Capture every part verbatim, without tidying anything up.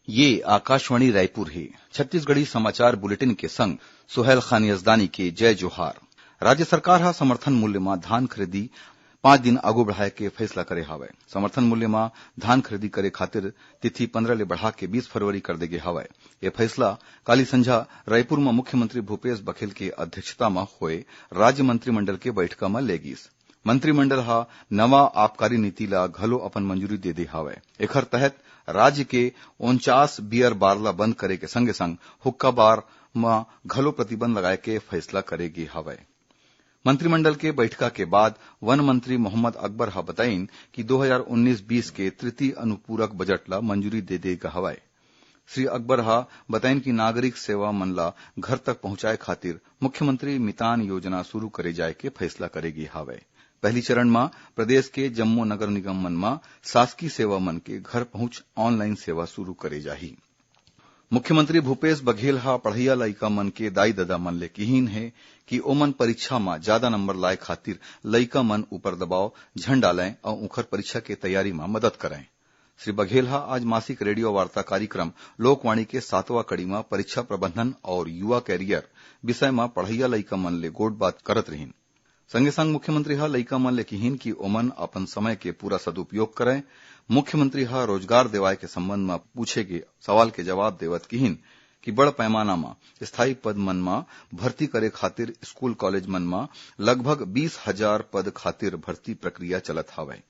ये आकाशवाणी रायपुर हे। छत्तीसगढ़ी समाचार बुलेटिन के संग सुहैल खान यजदानी के जय जोहार। राज्य सरकार ह समर्थन मूल्य म धान खरीदी पाँच दिन आगू बढ़ाए के फैसला करे हावय। समर्थन मूल्य म धान खरीदी करे खातिर तिथि पंद्रह ले बढ़ा के बीस फरवरी कर दे गे हावय। ये फैसला काली संझा रायपुर म मुख्यमंत्री भूपेश बघेल के अध्यक्षता म होए राज्य मंत्रिमंडल के बैठका म ले गिस। मंत्रिमंडल ह नवा आबकारी नीति ला घलो अपन मंजूरी दे दे हावय। एखर तहत राज्य के उनचास बियर बार ला बंद करे के संगे संग हुक्का बार म घलो प्रतिबंध लगाए के फैसला करे गे हावय। मंत्रिमंडल के बैठका के बाद वन मंत्री मोहम्मद अकबर ह बताइन कि दो हज़ार उन्नीस बीस के तृतीय अनुपूरक बजट ला मंजूरी दे दे गे हवय। श्री अकबर ह बताइन कि नागरिक सेवा मन ला घर तक पहुंचाए खातिर मुख्यमंत्री मितान योजना शुरू करे जाए के फैसला करे गे हावय। पहली चरण म प्रदेश के जम्मो नगर निगम मन म शासकीय सेवा मन के घर पहुंच ऑनलाइन सेवा शुरू करे जाही। मुख्यमंत्री भूपेश बघेल ह पढ़इया लइका मन के दाई ददा मन ले किहीन हे कि ओमन परीक्षा म जादा नंबर लाए खातिर लइका मन ऊपर दबाव झन डालय अउ उंखर परीक्षा के तैयारी म मदद करय। श्री बघेल ह आज मासिक रेडियो वार्ता कार्यक्रम लोकवाणी के सातवां कड़ी म परीक्षा प्रबंधन और युवा कैरियर विषय म पढ़इया लइका मन ले गोठ बात करत रिहीन। संगे संग मुख्यमंत्री ह लइका मन ले किहीन कि ओमन अपन समय के पूरा सदुपयोग करय। मुख्यमंत्री ह रोजगार देवाय के संबंध म पूछे गे सवाल के जवाब देवत किहीन कि बड़ पैमाना म स्थायी पद मन म भर्ती करे खातिर स्कूल कॉलेज मन म लगभग बीस हजार पद खातिर भर्ती प्रक्रिया चलत हावय।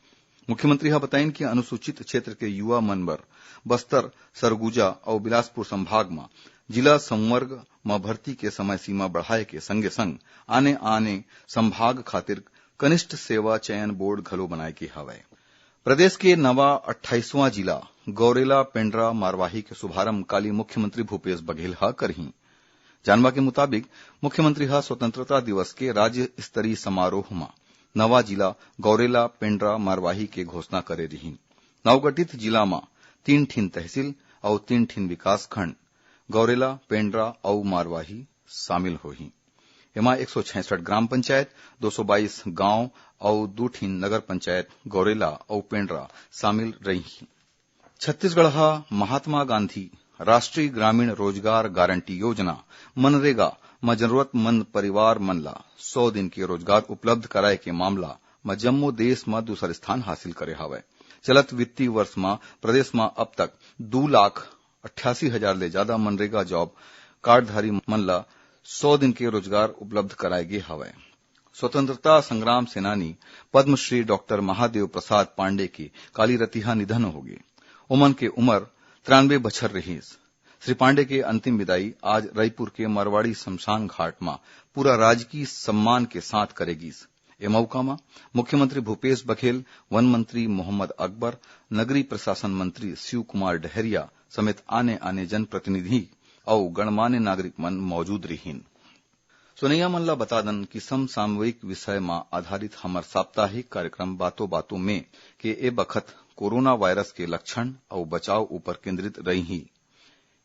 मुख्यमंत्री ह बताइन कि अनुसूचित क्षेत्र के युवा मन बर बस्तर, सरगुजा अउ बिलासपुर संभाग म जिला संवर्ग म भर्ती के समय सीमा बढ़ाए के संगे संग आने-आने संभाग खातिर कनिष्ठ सेवा चयन बोर्ड घलो बनाए गे हवय। प्रदेश के नवा अट्ठाईसवां जिला गौरेला पेंड्रा मारवाही के शुभारंभ काली मुख्यमंत्री भूपेश बघेल ह करही। जानबा के मुताबिक, मुख्यमंत्री ह स्वतंत्रता दिवस के राज्य स्तरीय समारोह म नवा जिला गौरेला पेंड्रा मारवाही के घोषणा करे रिहीन। नवगठित जिला म तीन ठिन तहसील अउ तीन ठिन विकास खंड गौरेला, पेंड्रा अउ मारवाही शामिल होही। एमा एक सौ छियासठ ग्राम पंचायत, दो सौ बाईस गांव अउ दू ठिन नगर पंचायत गौरेला अउ पेंड्रा शामिल रही। छत्तीसगढ़ ह महात्मा गांधी राष्ट्रीय ग्रामीण रोजगार गारंटी योजना, मनरेगा, म जरूरतमंद परिवार मन ला सौ दिन के रोजगार उपलब्ध कराए के मामला म जम्मो देश म दूसर स्थान हासिल करे हावय। चलत वित्तीय वर्ष म प्रदेश म अब तक दू लाख अट्ठासी हजार ले जादा मनरेगा जॉब कार्डधारी मन ला सौ दिन के रोजगार उपलब्ध कराए गे हावय। स्वतंत्रता संग्राम सेनानी पद्मश्री डॉक्टर महादेव प्रसाद पांडे के काली रतिहा निधन होगे। ओमन के उमर तिरानबे बछर रहिस। श्री पांडे के अंतिम विदाई आज रईपुर के मरवाड़ी शमशान घाट म पूरा राजकीय सम्मान के साथ करे गिस। ए मौका म मुख्यमंत्री भूपेश बघेल, वन मंत्री मोहम्मद अकबर, नगरीय प्रशासन मंत्री शिव कुमार डहरिया समेत आने-आने जनप्रतिनिधि अउ गणमान्य नागरिक मन मौजूद रिहीन। सुनइया मन ल बता दन कि समसामयिक विषय म आधारित हमर साप्ताहिक कार्यक्रम बातों बातों में के ए बखत कोरोना वायरस के लक्षण अउ बचाव ऊपर केंद्रित रही।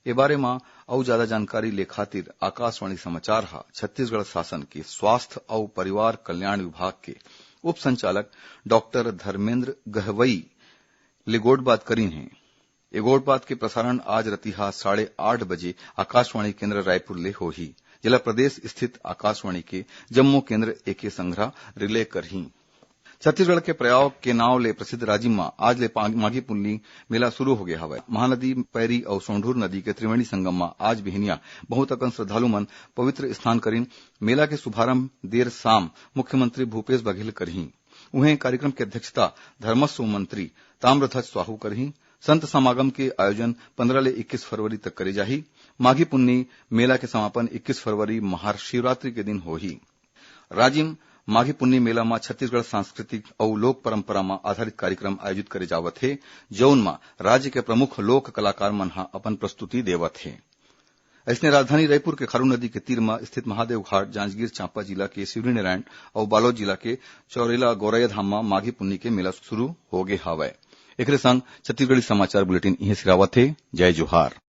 ए बारे म अउ जादा जानकारी ले खातिर आकाशवाणी समाचार ह छत्तीसगढ़ शासन के स्वास्थ्य अउ परिवार कल्याण विभाग के उप संचालक डॉक्टर धर्मेंद्र गहवई ले गोठ बात करीन हे। ए गोठ बात के प्रसारण आज रतिहा साढ़े आठ बजे आकाशवाणी केंद्र रायपुर ले होही, जेला प्रदेश स्थित आकाशवाणी के जम्मो केंद्र एके संघरा रिले करही। छत्तीसगढ़ के प्रयाग के नाव ले प्रसिद्ध राजिम म आज ले पाग-, माघी पुन्नी मेला शुरू हो गया हवय। महानदी, पैरी अउ सोंढूर नदी के त्रिवेणी संगम म आज बिहनिया बहुत अकन श्रद्धालु मन पवित्र स्नान करिन। मेला के शुभारंभ देर शाम मुख्यमंत्री भूपेश बघेल करही। उहें, कार्यक्रम के अध्यक्षता धर्मस्व मंत्री ताम्रध्वज साहू करही। संत समागम के आयोजन पंद्रह ले इक्कीस फरवरी तक करे जाही। माघी पुन्नी मेला के समापन इक्कीस फरवरी महाशिवरात्रि के दिन होही। राजिम माघी पुन्नी मेला म छत्तीसगढ़ सांस्कृतिक अउ लोक परंपरा म आधारित कार्यक्रम आयोजित करे जावत हे, जउन म राज्य के प्रमुख लोक कलाकार मन ह अपन प्रस्तुति देवत हे। अइसने राजधानी रायपुर के खारून नदी के तीर म स्थित महादेव घाट, जांजगीर चांपा जिला के शिवरीनारायण अउ बालोद जिला के चौरेला गौरैया धाम म माघी पुन्नी के मेला शुरू हो गे हावय। एकरे संग छत्तीसगढ़ी समाचार बुलेटिन इहें सिरावत हे। जय जोहार।